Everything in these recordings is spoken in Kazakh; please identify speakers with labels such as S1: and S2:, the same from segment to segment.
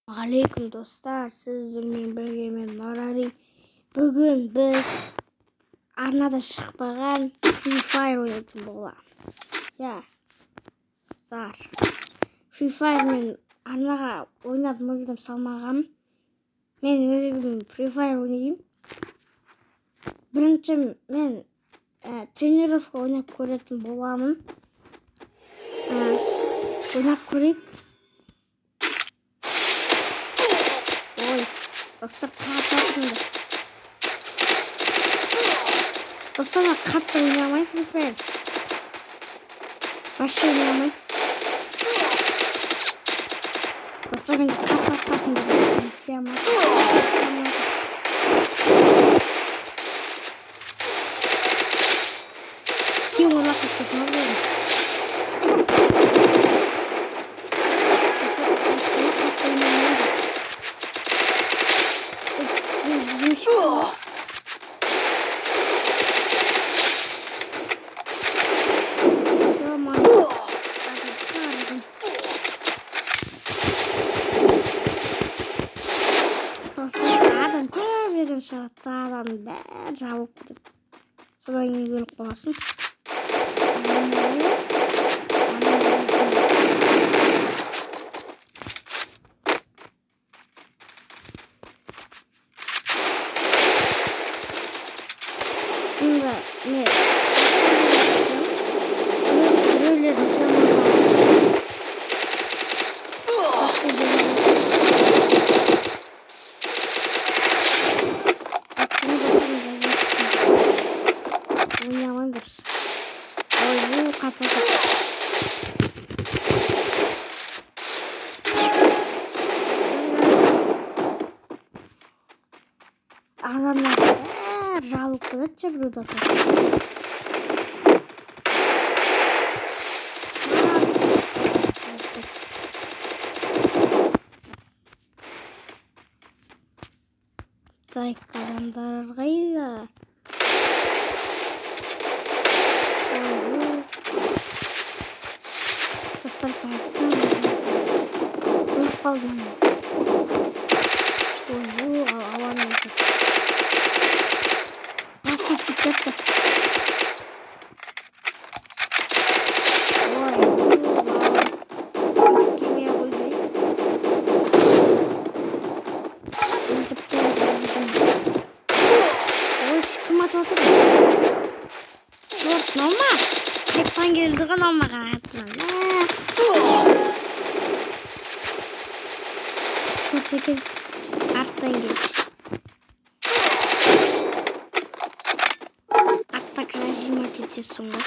S1: Алейкум достар, сіздермен бірге мен Норари. Бүгін біз арнада шықпаған Free Fire ойнайтын боламыз. Я, достар, Free Fire мен арнаға ойнап мүлдем салмағам. Мен өзім Free Fire ойнаймын. Бірінші мен тренировка ойнап көретін боламын. Ойнап көрейік. Ой, достар, қатты. Достар, мен қатты ойнай алмаймын Free Fire. Вообще ойнай алмаймын. Достар, мен қатты атқасын деп істей алмадым. Кем ойлап кеткесін ғой. Адам бәрі жабылып кетеді. Содан кейін өліп қаласың. Енді мен біреулердің адамдар бәрі жабылып кетеді біреуді атады. Так, адамдар қайда? Достар, өліп қалдым. Ой, ауаны өлтірді. Басып кетті. Ой, келмей қойсай. Өлтіріп тастадым. Ой, кім атып отыр? Черт, мынау ма? Қайтадан келді ғой мынау маған артынан. Черт екен, арттан келді. Зажимать етесің ғой.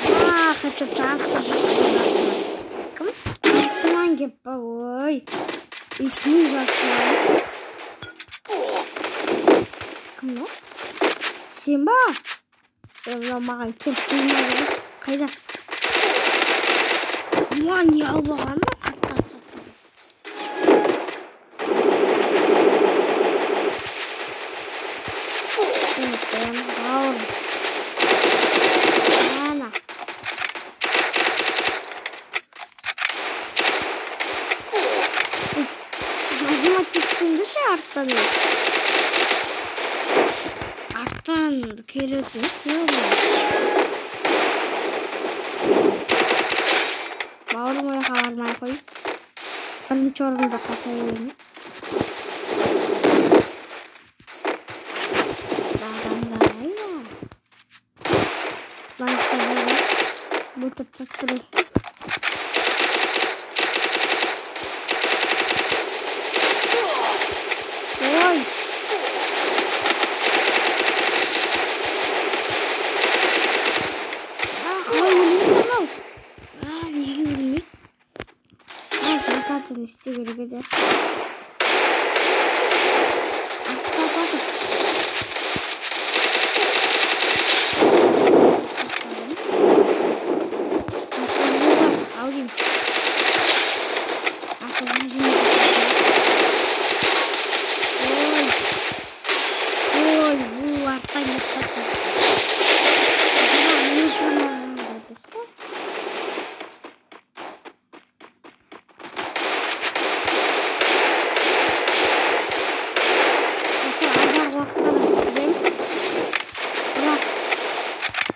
S1: А, хочу жақсы. Кім? Артынан кеп па, ой. Итің жақсы. Кім ол? Сен ба? Мынау маған кеп келмеді. Қайда? Маған не алып алған ба? Ана. Зажимать кеттіңді ше арттан. Арттан келетін не ол? Бауырым ояққа бармай қой. Бірінші орында қата берме. Өлтіріп тастады біреу. Ой! Қалай өлмейді анау? Неге өлмейді? Ротацияны істеу керек еді. Артта атады. Ой, ой, бұл арттан кетті.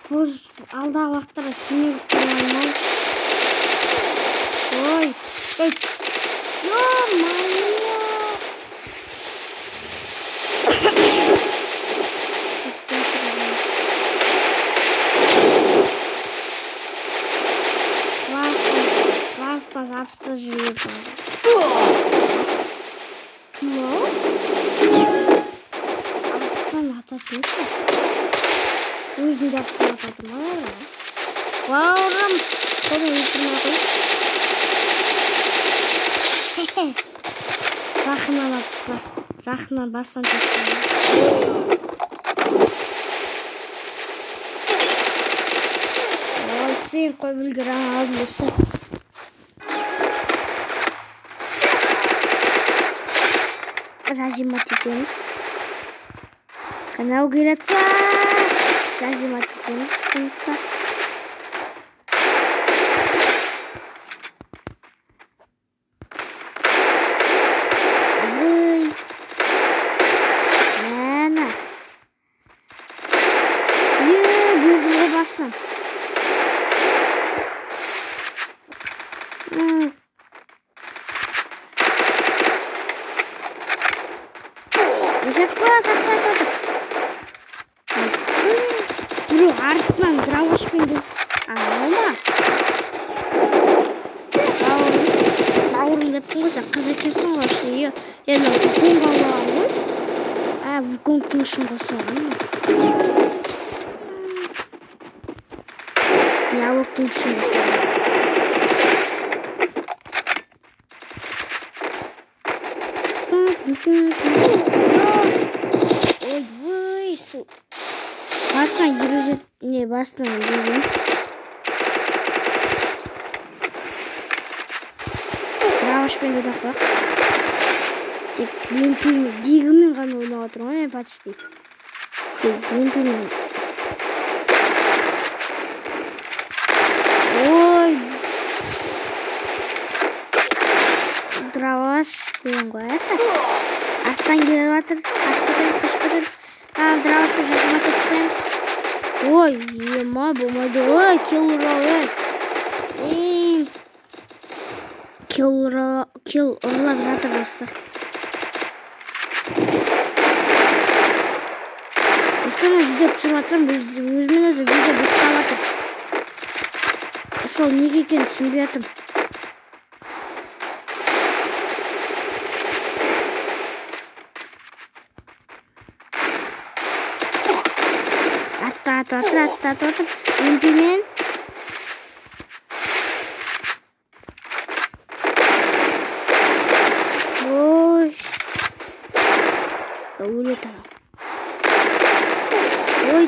S1: Бұл алдағы уақыттарда тренировка алмай. Ой, ой, ё-моё! Классно, жабысты железо. Кім ол? Арттан ататын ше? Өзімді арттан ататын ма? Бауырым, қолын өлтірмей қой. Жақыннан атты. Жақыннан бастан тастады. Ой, сен қойып үлгере алдым, достар. Зажимать етеміз. Канал келатса, зажимать етеміз. Пунктта. Ой. Мәні. Е, бердім ғой бастан. Біреу артынан дровашпен келіп, анау ма? Бауырым кеттің ғой сен, қыз екенсің ғой. Е, мынау Вуконг алған ғой. Ә, Вуконгтың ішін қосып алған ба? Не, Алоктың ішін қосып алған. Ой, басынан 57, не, басынан берген. Дровашпен де тақпақ. Тек МП-мен, дегімен ғана ойнап отырмын ғой мен почти. Тек МП-мен. Ой. Дроваш деген ғой, это. Арттан келіп жатыр. Қашып кетеміз, қашып кетеміз. Дровашты зажимать етсеміз. Ой, ема, болмайды. Ой, килл ұрлау, ей. Килл ұрлап жатыр, достар. Достар, мен видео түсіріп жатсам, өзімен өзі видео бітіп қалып жатыр. Сол неге екенін түсінбей жатырмын. Атып отыр, атып отыр. МП-мен. Ой. Өледі анау. Ой.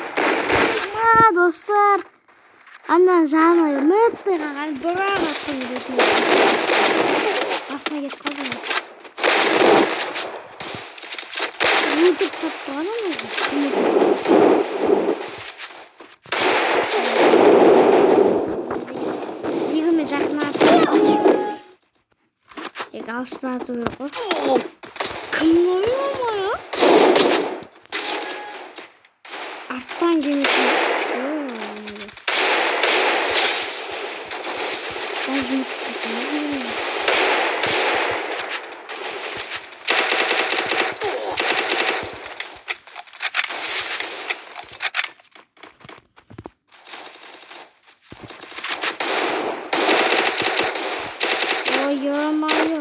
S1: Ма, достар. Ана жаны үмітті қалған бір-ақ атсам өлетін. Басына кетіп қалды ғой. Өлтіріп тастапты ғой ананы. Кім өлтірді? Дегенмен жақын атып. Тек алыстан ату керек қой. Кім ой? Арттан келмесін. Ой, ё-моё.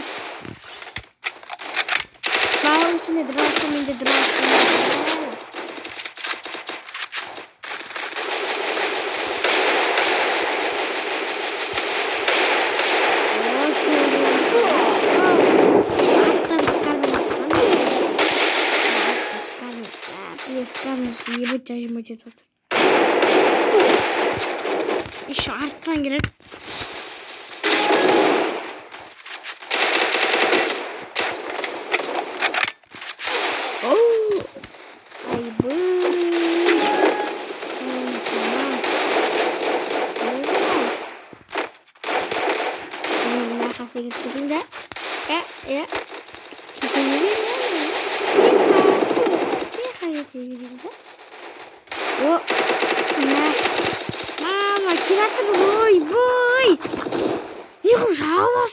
S1: Бауырым, сенде дровашка, менде дровашка. Ебать, зажимать етіп отыр. Еще арттан керек. Айбы. Мына қасы келіп кетейін да. Кете берейін. Тихо кете берейін да. О, мә.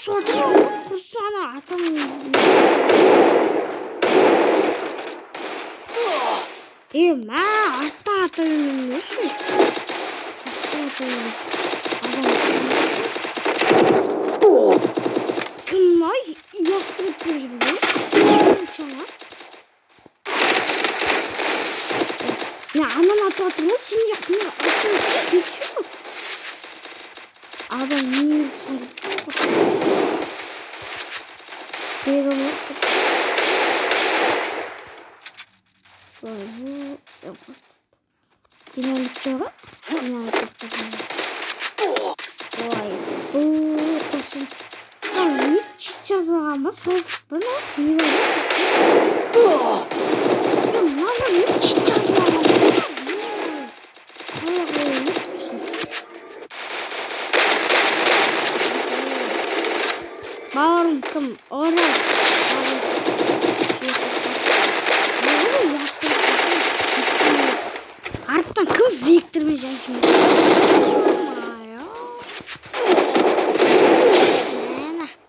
S1: Атысып жатыр құрсын ана атам. Мә, арттан ата бермеймін не үшін? Арттан ата бермеймін. Кім мынау? Ястребпен жүр ғой? Мен ананы атып жатырмын ғой, сен жақтан атып кетші. Адам не динамит жоқ, динамит ой, бұл құрсын. Не чит жазбаған ба? Софт па не бар? Мынада не чит жазбаған ба? Қалай қойып құрсын? Бауырым кім? Орал. Арттан кім вектормен жайшымды?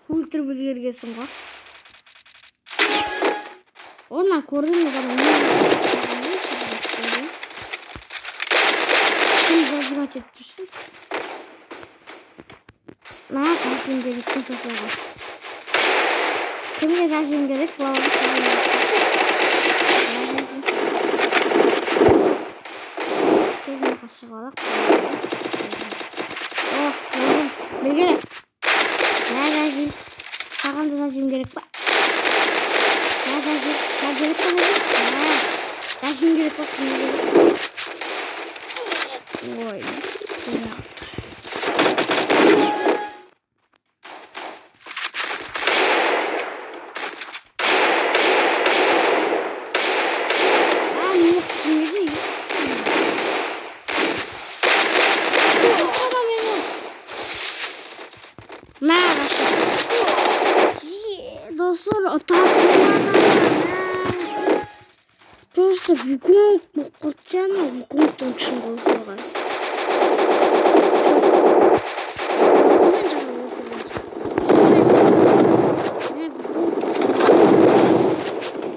S1: Өлтіріп үлгергенсің ғой. Онан көрдім одан. Кім зажимать етіп жүрсің? Маған зажим керек болса соға. Кімге зажим керек? Бауырым саған. Шығып алақ. О, көрдім. Бергеле. Мә зажим. Саған да зажим керек па? Мә зажим. Мә керек па зажим? Мә. Зажим керек па? Кімге керек? Ой. Просто Вуконг болып қалды ана Вуконгтың күшін қойып қойған.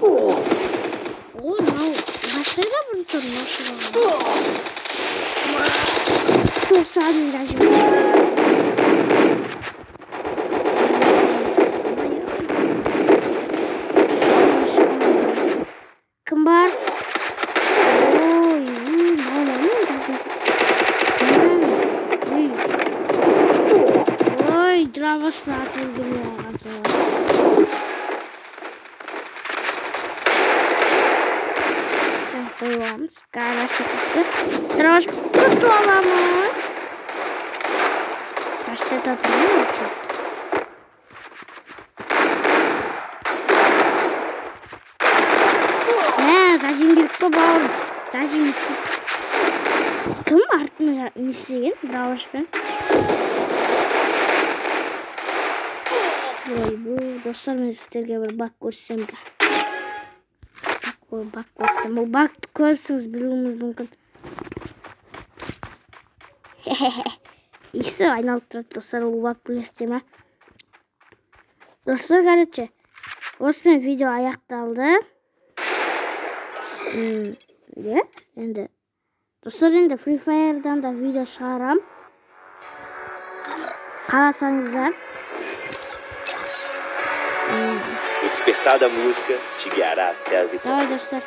S1: О, мынау бастайды бірінші мынау шығады. Тоқсан зажим. Кім бар? Ой, ой, дровосна атып үлгермей қалған. Қойып аламыз. Гараж кетті. Дровос күтіп аламыз. Растет атырмын. Зажим керек па, бауырым? Зажим керек. Кім артына не істеген дровошпен? Ой, бұл достар, мен сіздерге бір баг көрсем. Баг көрсем. Бұл багты көрсеңіз білуіңіз мүмкін. Иісі айналып тұрады, достар, ол баг білесіздер ме? Достар, короче, осымен видео аяқталды. Енді достар, енді Free Fire'дан да видео шығарам. Қаласаңыздар.
S2: O despertar da música te guiará até a vitória.
S1: Давай, достар.